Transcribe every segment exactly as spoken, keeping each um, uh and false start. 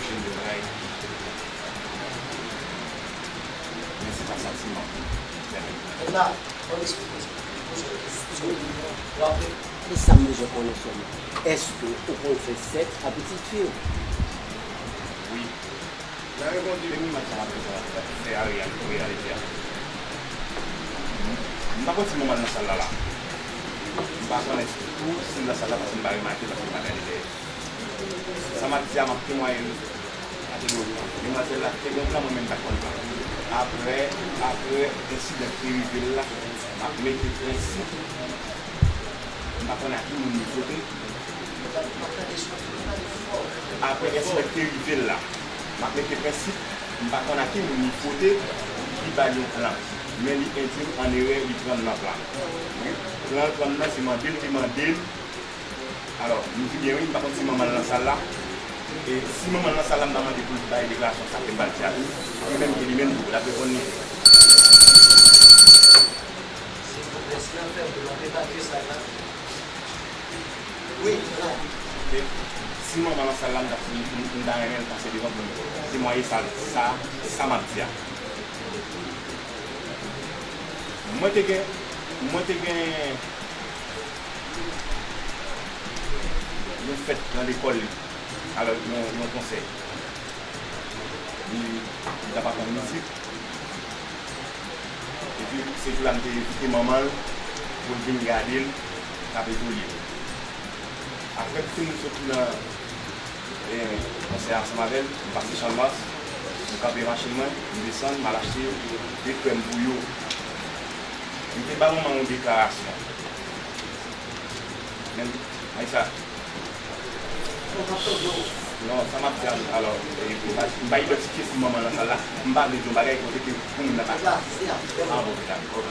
Jwenn de bagay. Men se pa sa ti mòf. Fè menm. Ann la, ann eksplike, poze yon kesyon. W ap re- Men sa m bezwen konnen sèlman, èske ou konn fè sèks a pitit fi w? Wi. Nan reponn li, men mwen sa m ap fè a, reyalite a. M pa konn si manman l nan sal la la. M pa konnen tou si l nan sal la paske m pa remake, paske m pa gade dèyè. Sa m ap di a, m ap temwaye l. Demwazèl la te gen plan, mwen menm m pa t konn plan. Apre, apre ensidan ki te rive l la, m ap mete prensip. M pa konn a ki moun li fote. Apre ensidan ki te rive l la, m ap mete prensip, m pa konn a ki moun li fote, ki ba l yon plan. Men li endui m an erè, li pran m nan plan. Plan l pran m nan, se mande l te mande m. Alò, m di byen wi, m pa konn si manman l nan sal la. E si manman l nan sal la, m ta mande pou l bay deklarasyon sa ke m pral di a tou. Li menm, li menm tou, l ap reponn li. Se konplèks lan fè pou l ap evalye sa la. Wi, la. Ok. Si manman nan sal la, m ta, m, m, m ta renmen l pase devan pou m temwaye sa, sa, sa m ap di a. Mwen te gen, mwen te gen yon fèt nan lekòl li, avèk yon, yon konsèy. Li, li t ap aprann mizik. Epi, se jou la m te envite manman l pou l vin gade l, k ap evolye. Apre m fin soti nan, e, konsèy ansanm avè l, m pase Channmas, m kanpe machin mwen, m desann, m al achte de krèm pou yo. M te ba manman yon deklarasyon. Men, Aisa, non, sa m ap di a, alò, e, m pa, m pa idantifye si manman nan sal la, m pa vle di yon bagay kote ke pou moun nan pa. Ah, bon, dakò.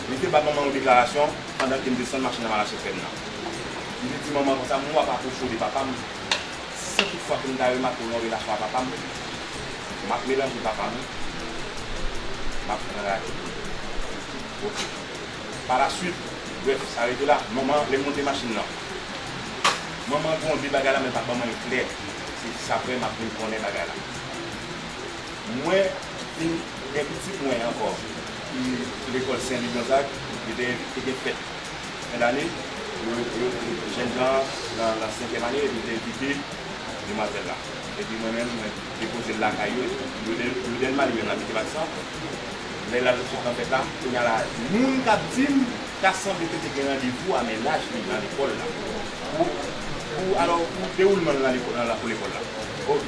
Li te ba manman yon deklarasyon pandan ke m desann machin nan m al achte krèm nan. Li te di manman konsa, mwen w ap apwoche w de papa m. Si toutfwa ke m ta remake w nan relasyon a papa m, m ap melanje papa m, m ap anraje w. Ok. Palaswit, brèf, sa rete la. Manman, lè m monte machin nan, manman gronde bagay la, men l pa ban mwen l klè. Se jis apre m ap vin konnen bagay la. Mwen vin gen pitit mwen ankò, ki lekòl Sen Lwi Gonzag, li te, te gen fèt fen dane, yo, yo, jènjan an nan, nan senkyèm ane, epi te envite demwazèl la. Epi mwen menm, mwen depoze l lakay yo, epi Louden, Louden Mali menm l abite Baksan. Lè l al sot nan fèt la, kounye a la, moun k ap di m, ta sanble ke te gen randevou a mennaj li nan lekòl la. Pou, pou, alò, pou dewoulman l nan lekòl, nan lakou lekòl la. Ok.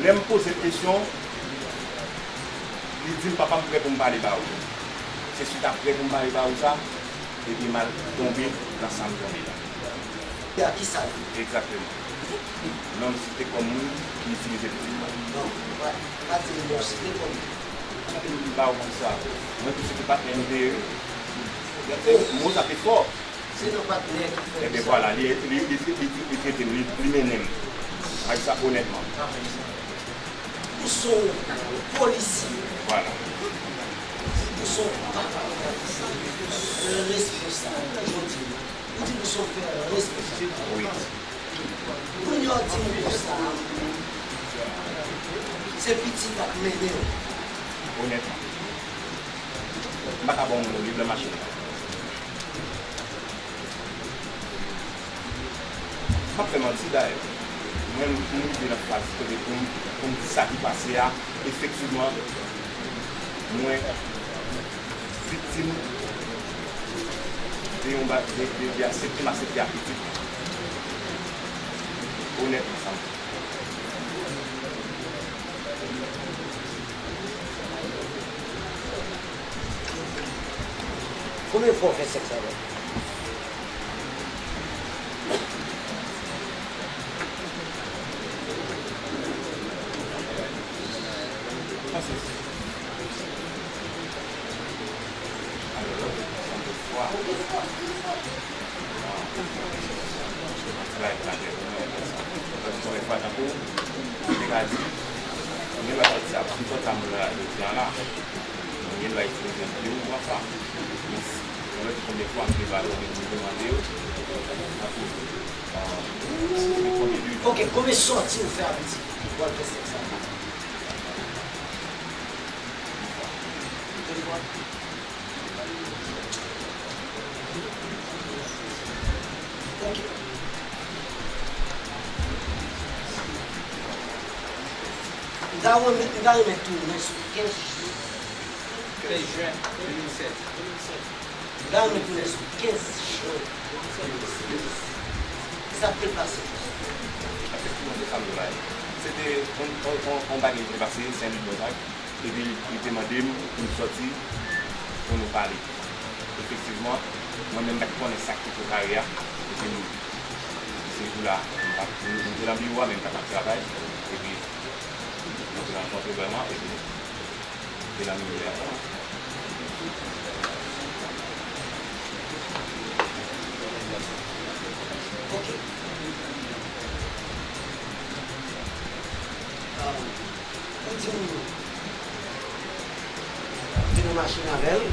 Lè m poze l kesyon, li di m, papa m prè pou m pale ba ou. Se swit a prè pou m pale ba ou sa, epi m al tonbe nan sa m tonbe la. A kisa l ye? Egzakteman. Non m site kòm moun ki itilize pitit mwen. Non, pa, pa di m non, site kòm. Epi m ba ou kisa. Mwen tou se te patnè nou te ye wi. Gade, mo sa te fò. Se yon patnè ki fè sa. Ebyen vwala, li, li, li, li, li, li trete m, li, li mennen m. Aisa, onètman. Ou se yon polisye. Vwala. Ou se yon papa. Responsab, jodi a. Ou di m se yon pè responsab. Wi. Kounye a w di m konsa, se pitit w ap mennen w. Onètman. M pa ka ba w non, li nan machin nan. M p ap fè manti dayè. Mwen, m rive nan faz kote pou m, pou m di sa ki pase a, efektivman, mwen viktim de yon ba-, de, de, de aksepte m aksepte ak pitit mwen. Onètman, sa m di. Konbyen fwa w fè sèks avè l? Pase. Alò, lòt fwa. Ti bagay pou laklè pou mwen, konsa. Paske konbyen fwa tankou, mwen te ka di, mwen gen dwa sòti sa, m sòti sa moun nan jodi a la. Mwen gen dwa itilize l de ou twa fwa. Men, Mwen, konbyen fwa m te ba yo, mwen te mande yo, tankou, ah, konbyen de Ok, konbyen sòti ou fè a Piti pou al fè sèks avè l? De fwa. Ok. M ta renmen, m ta renmen tounen sou kenz jen. Kenz jen de mil sèz. M ta renmen tounen sou kenz jen de mil sèz. Sa k te pase? Efektivman, se sa m di w la. Se te yon, yon, yon, yon bagay ki te pase, Sen Louis Gonzague. Epi li te mande m pou m sòti pou nou pale. Efektivman, mwen menm m pa t konnen sa k te prekare a. Epi m, se jou la, m pa t, m te nan biwo a, men m pa t ap travay. Epi, nou te rankontre vrèman, epi nou te nan menm lè a vrèman. Ok. Pou di m, m te nan machin avè l,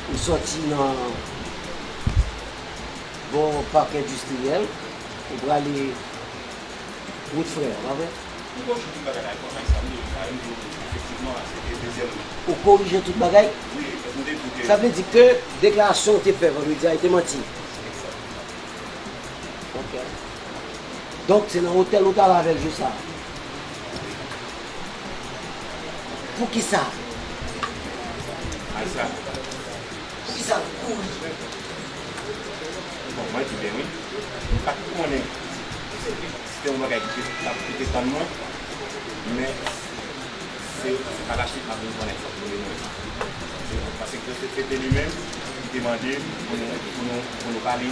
m sòti nan bò pak endistriyèl, m prale wout Frè a, pa vre? Ou korije tout bagay la, efektivman, se te dezyèm. Ou korije tout bagay? Wi, paske m te di ke Sa vle di ke deklarasyon w te fè vandredi a, e te manti? Egzakteman. Ok. Donk, se nan otèl ou t al avè l jou sa a? Poukisa? Aisa. Poukisa l kouri? Bon, mwen di byen wi. M pa t konnen si se te yon bagay ki te, ki te tann mwen, men se, se pa lasuit m ap vin konnen sa pou mwen. Se, paske se, se te li menm ki te mande m pou nou, pou nou, pou nou pale.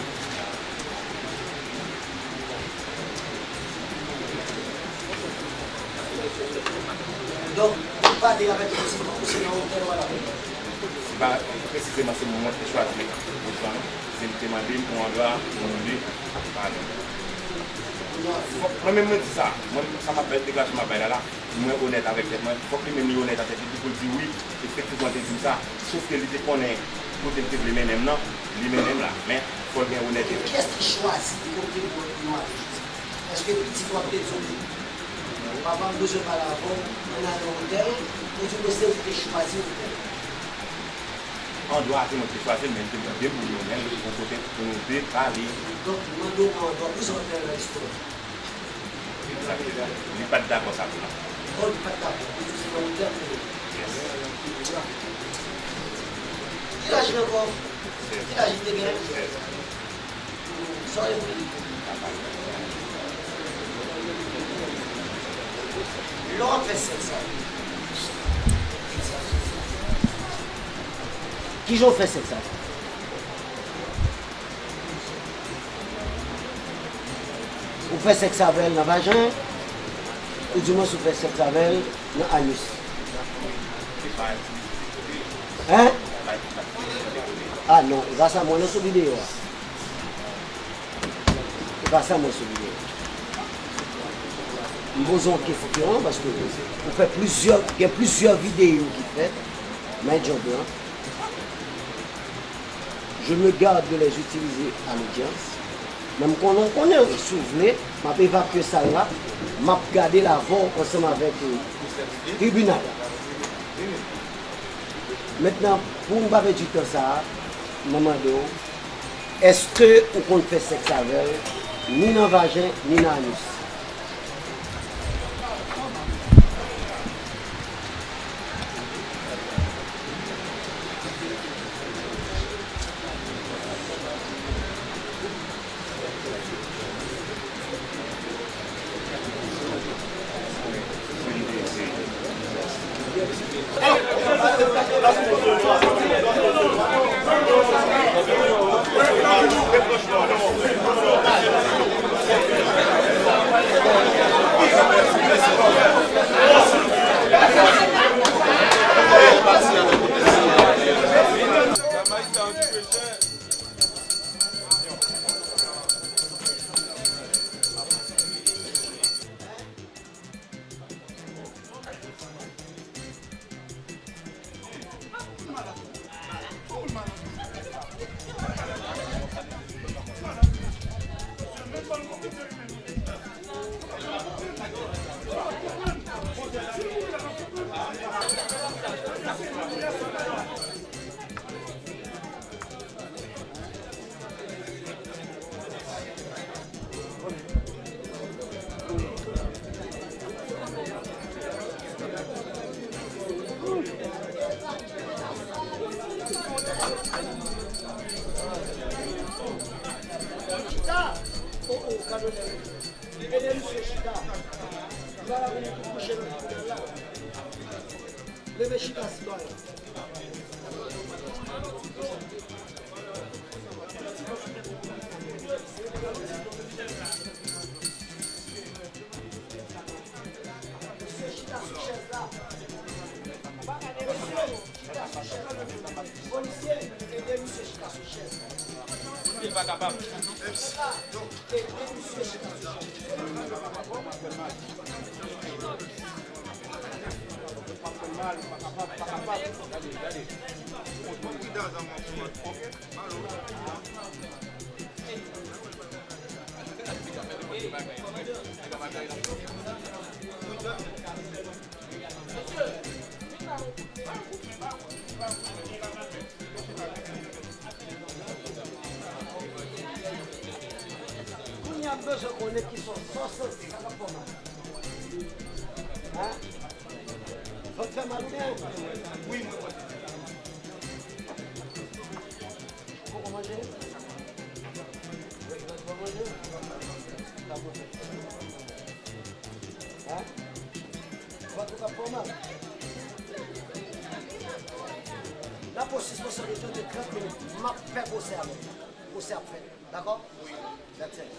Donk, ou pale avèk Piti, ou se nan otèl ou al avè l? Se pa presizeman se mwen ki chwazi wout lan, se li te mande m yon andwa pou nou de pale. Fòk mwen menm mwen di sa, mwen sa m ap bay, deklarasyon m ap bay la la, mwen onèt avèk tèt mwen, fòk li menm li onèt avèk tèt li pou l di wi, efektivman te di m sa, sof ke li te konnen kote m te vle mennen m nan, li mennen m la, men fò l gen onètete. Kiyès ki chwazi kote pou yo ale? Èske pitit w ap te di w, papa m bezwen pale avè w, ann al nan otèl, oubyen se ou ki te chwazi otèl? Andwa a se mwen ki te chwazi l, men li te mande m pou nou mennen l yon kote pou nou de pale. Donk, li mande w yon andwa, poukisa w te nan istwa? Egzakteman. Li pa t dakò sa tou non. Oh, li pa t dakò. Li di w se nan otèl pou nou. Yes. Ki laj li ankò? Sèz. Ki laj li te gen? Sèz. Lè w ap fè sèks avè l, kijan w fè sèks avè l? Ou fè sèks avè l nan vajen, oudimwens ou fè sèks avè l nan anis? Hein? Ah non, e pa sa m wè nan sou videyo a. E pa sa m wè sou videyo. M poze yon kesyon, paske ou fè plizyè, gen plizyè videyo ki fèt, My Job lan. Je me garde de les utiliser à l'audience. Men m konnen, w konnen, si w vle, m ap evakye sal la, m ap gade l avè w ansanm avèk, euh, tribinal la. Mentnan, pou n pa pèdi tan sa a, mwen mande w, èske ou konn fè sèks avè l, ni nan vajen, ni nan anis? Ede misye chita. Li pa ka vin kouche nan tribinal la. Leve chita, sitwayen. Mesye, chita sou chèz la. Mesye, chita sou chèz la. Polisye, ede misye chita sou chèz la. Li pa kapab. Ede misye chita sou chèz la. Mal, pa kapab, pa kapab. Gade, gade. Pran pridans, zanmi, ok? Malo. Kounye a, m bezwen konnen ki sòs, sòs, sa k ap fè w mal. Hein? Vant fè mal ou byen? Wi, mwen vant. Poko manje? Poko manje? Hein? Vant ou k ap fè w mal? N ap pran sispansyon de trant minit. M ap fè pwosè avè w. Pwosè ap fèt. Dakò? That's it.